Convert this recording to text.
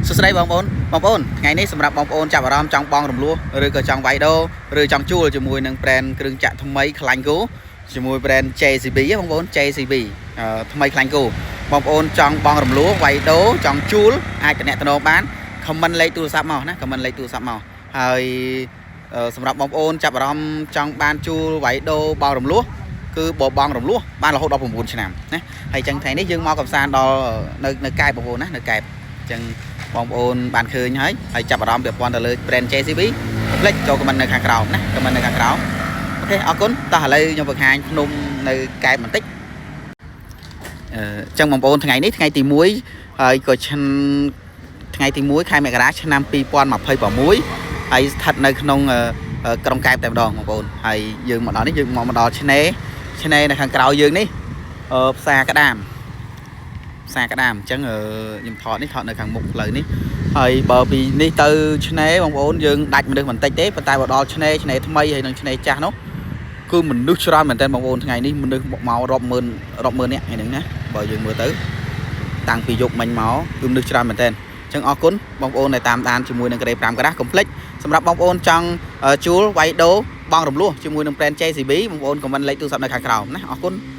សួស្តីបងប្អូនបងប្អូនថ្ងៃនេះសម្រាប់បងប្អូនចាប់អារម្មណ៍ចង់បងរំលោះឬក៏ចង់វាយដូរឬចង់ជួលជាមួយនឹង brand គ្រឿងចាក់ថ្មីខ្លាញ់គោជាមួយ brand JCB ហ៎បងប្អូន JCB អឺថ្មីខ្លាញ់គោបងប្អូនចង់បងរំលោះវាយដូរចង់ជួលអាចតំណតំណងបាន comment លេខទូរស័ព្ទមកណា comment លេខទូរស័ព្ទមកហើយអឺសម្រាប់បងប្អូនចាប់អារម្មណ៍ចង់បានជួលវាយដូរបងរំលោះគឺបបងរំលោះបានរហូតដល់9ឆ្នាំណាហើយចឹងថ្ងៃនេះយើងមកកំសាន្តដល់នៅនៅកែបបងប្អូនណានៅកែបចឹង បងប្អូនបានឃើញហើយហើយចាប់អារម្មណ៍ពាក់ព័ន្ធទៅលើ brand JCB កុំភ្លេចចូល comment នៅខាងក្រោមណា comment នៅខាងក្រោម OK អរគុណតោះឥឡូវខ្ញុំបង្ហាញភ្នំនៅកែបបន្តិចអឺចឹងបងប្អូនថ្ងៃនេះថ្ងៃទី1ហើយក៏ឆ្នាំថ្ងៃទី1ខែមករាឆ្នាំ2026ហើយស្ថិតនៅក្នុងក្រុងកែបតែម្ដងបងប្អូនហើយយើងមកដល់នេះយើងមកមកដល់ឆ្នេរឆ្នេរនៅខាងក្រៅយើងនេះអឺផ្សារក្តាម ផ្សារក្តាមអញ្ចឹងខ្ញុំថតនេះថតនៅខាងមុខផ្លូវនេះហើយបើពីនេះទៅឆ្នេរបងប្អូនយើងដាច់មនុស្សបន្តិចទេប៉ុន្តែបើដល់ឆ្នេរឆ្នេរថ្មីហើយនិងឆ្នេរចាស់នោះគឺមនុស្សច្រើនមែនទែនបងប្អូនថ្ងៃនេះមនុស្សមករាប់ម៉ឺនរាប់ម៉ឺននាក់ថ្ងៃហ្នឹងណាបើយើងមើលទៅតាំងពីយប់មិញមកគឺមនុស្សច្រើនមែនទែនអញ្ចឹងអរគុណបងប្អូនដែលតាមដានជាមួយនឹងក្រេ5ក្រាស់កុំភ្លេចសម្រាប់បងប្អូនចង់ជួលវាយដូរបងរំលោះជាមួយនឹង brand JCB បងប្អូន comment លេខទូរស័ព្ទនៅខាងក្រោមណាអរគុណ។